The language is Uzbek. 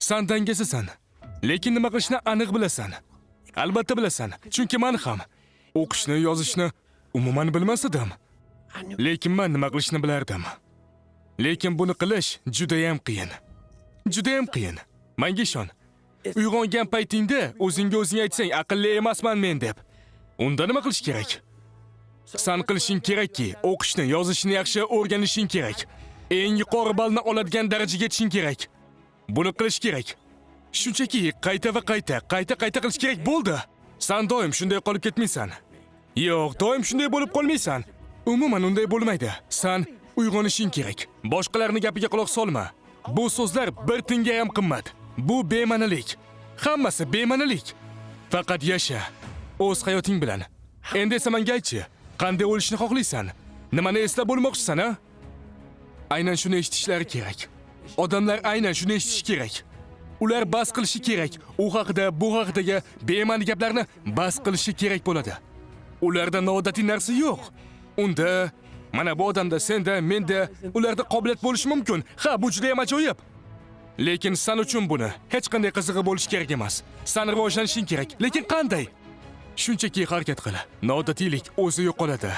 San dangasasan. Lekin nima qilishni aniq bilasan. Albatta bilasan. Chunki men ham o'qishni, yozishni umuman bilmas edim. Lekin men nima qilishni bilardim. Lekin buni qilish juda ham qiyin. Juda ham qiyin. Menga ishon. Uyg'ongan paytingda o'zingga o'zing aytsang, aqlli emasman men deb. Unda nima qilish kerak? San qilishing kerakki, o'qishni, yozishni yaxshi o'rganishing kerak. Eng yuqori ballni oladigan darajaga yetishing kerak. Buni qilish kerak. Shunchaki qayta va qayta, qayta-qayta qilish kerak bo'ldi. San doim shunday qolib ketmaysan. Yo'q, doim shunday bo'lib qolmaysan. Umuman unday bo'lmaydi. San uyg'onishing kerak. Boshqalarning gapiga quloq solma. Bu so'zlar bir tinga ham qimmat. Bu bema'nilik. Hammasi bema'nilik. Faqat yasha. O'z hayoting bilan. Endi esa menga aytchi, qanday o'lishni xohlaysan? Nimani eslab bo'lmoqchisan, a? Aynan shuni eshitishlari kerak. Odamlar aynan shuni eshitishi kerak. Ular bas qilishi kerak. U haqida, bu haqidagi bema'ni gaplarni bas qilishi kerak bo'ladi. Ularda noodatiy narsa yo'q. Unda mana bu odamda, senda, menda ularda qobiliyat bo'lishi mumkin. Ha, bu juda ham ajoyib. Lekin san uchun buni hech qanday qizig'i bo'lishi kerak emas. San rivojlanishing kerak. Lekin qanday? Shunchaki harakat qil. Noodatiylik o'zi yo'qoladi.